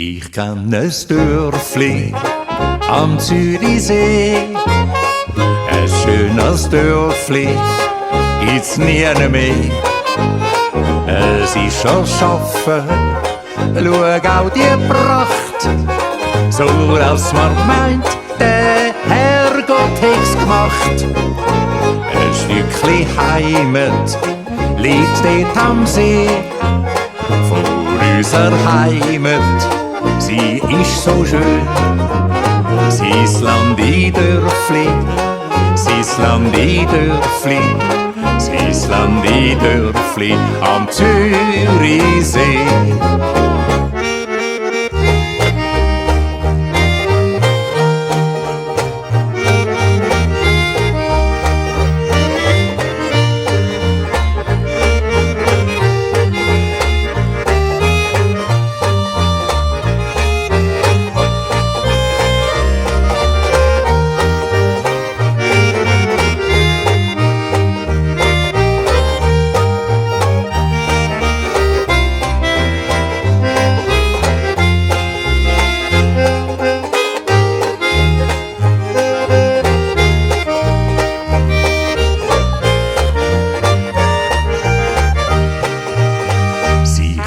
Ich kenn ein Dörfli am Zürichsee, ein schönes Dörfli gibt's nie mehr. Es ist schon schaffen, schau auch die Pracht, so dass man meint, der Herrgott hätt's gemacht. Ein Stückchen Heimat liegt dort am See, vor unserer Heimat. Sie ist so schön, sie's Land in Dörfli, sie's Land in Dörfli, sie's Land in Dörfli am Zürichsee.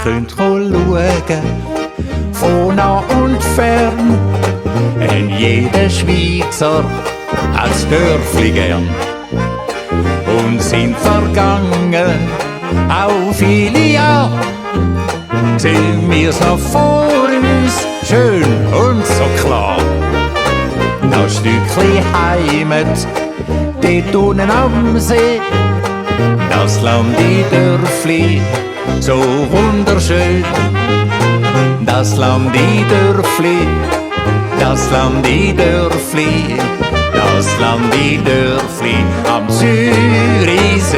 Könnt schauen, von nah und fern, denn jeder Schweizer hat's Dörfli gern. Und sind vergangen auch viele Jahre, sehen wir's noch vor uns, schön und so klar. Das Stückchen Heimat, dort unten am See, das Land in Dörfli, so wunderschön. Das Land in Dörfli, das Land in Dörfli, das Land in Dörfli am Zürichsee.